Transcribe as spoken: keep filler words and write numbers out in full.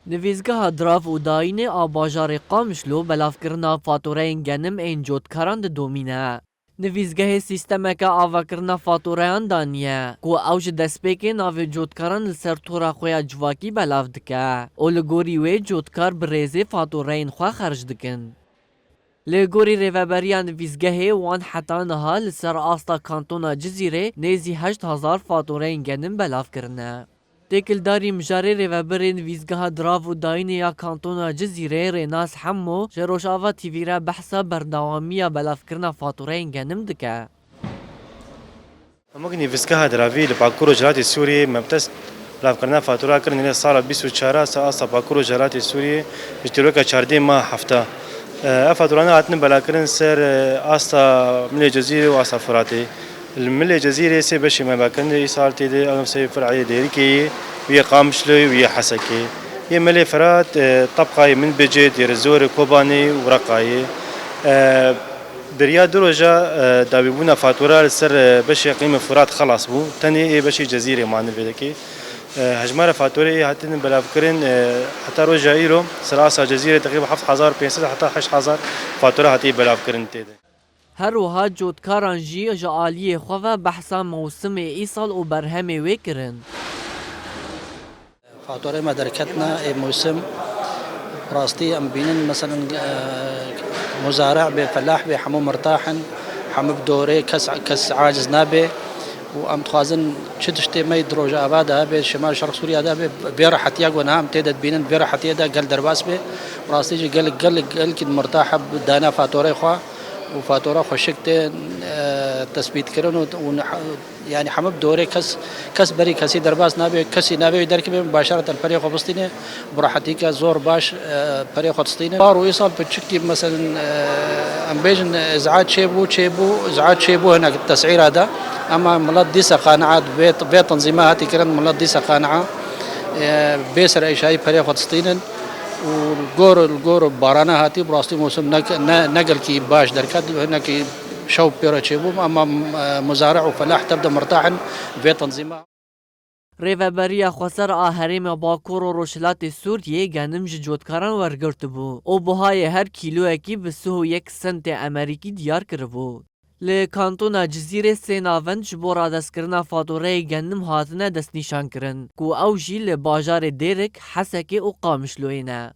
Nivîzgeha Drav û Dayînê a bajarê Qamişlo belavkirina fatureyên genim ên cotkaran didomîne. Nivîzgehê sîstemeke avakirina fatureyan daniye ku ew ji destpêkê navê cotkaran li ser tora xwe ya civakî belav dike û li gorî wê cotkar bi rêzê fatureyên xwe xerc dikin. Li gorî rêveberiya nivîzgehê, wan heta niha li ser asta kantona Cizîrê nêzî heşt hezar fatureyên genim belav kirine. Têkildarî mijarê rêvebirê nivîzgeha Drav û Dayînê ya kantona Cizîrê Rênas Hemmo ji Rojava T V re behsa berdewamiya belavkirina fatureyên genim dike. Hemû nivîzgeha Dravî li Bakur Rojhilatê Sûriyê mebtest belavkirina fatura kirin, lê sala bîst û çar ser asta Bakur Rojhilatê Sûriyê ji dîroka çardeh ma hefta. Ev faturane hatine belavkirin ser asta Milê Cizîrê û asta Furatê. Li Milê Cezîrê sê beşê me vekirin, îsal tê de ew sê fir'ê Dêrikê yê, wî yê Qamişloyê, wî yê Hesekê. Yê Milê Firat, e, Tebqayê, Minbicê, Dêrizorê, Kobanê û Reqayê. E, beriya du roja, e, dawîbûna fatura li ser, e, beşê qîmê Firat xelas bû. Tenê ê beşê Cezîrê mane vê dekê. E, hejmara fatureyê hatine belavkirin, e, heta roja îro ser asta Cezîrê teqrîben heft hezar pênc sed heta heşt hezar fatura hatiye belavkirin tê de. Her wiha cotkaran jî ji aliyê xwe ve behsa mewsimê îsal û berhemê wê kirin. Faturê me derketine ê mewsim. Rastî em bînin, meselen, e, muzare bê, felah bê, hemû mirtah in, hemû bi dorê, kes, kes aciz nabe. Û em dixwazin çi tiştê me di Rojava de hebe, Şimal Şerq Sûriya de hebe, vê rehetiya ku niha em tê de dibînin, vê rehetiye de gel derbas be. Rastî jî gelek, gelek, gelekî mirtah e bi dana faturê xwe. û fatura xweşik tên, e, tesbîtkirin û, û niha-, yanî hemû bi dorê kes, kes berî kesî derbas nabe, kesî nabe wî derkeve, mubaşereten perê xwe bistîne, bi rehetîke zor baş, e, perê xwe distîne. Par û îsal piçikî, meselen, e, em bêjin, e, îzac çêbû, çêbû, îzac çêbû hinek tesîra da, ema milet dîsa qanaa vê, vê tenzîma hatî kirin, milet dîsa qanaa, e, bê serêşayî perê xwe distînin. û li gor, li gor barana hatî, bi rastî mewsim ne, ne, ne gelkî baş derket, hinekî şew pê re çêbû, ema, e, muzare û felah tev de mirtah in vê tenzîma. Rêveberiya Xweser a Herêma Bakur û Rojhilatê Sûriyê genim ji cotkaran wergirtibû û buhayê her kîloyekî bi sih û yek sentê Emerîkî diyar kiribû. Li kantona Cizîrê sê navend ji bo radestkirina fatureyê genim hatine destnîşankirin, ku ew jî li bajarê Dêrik, Hesekê û Qamişloyê ne.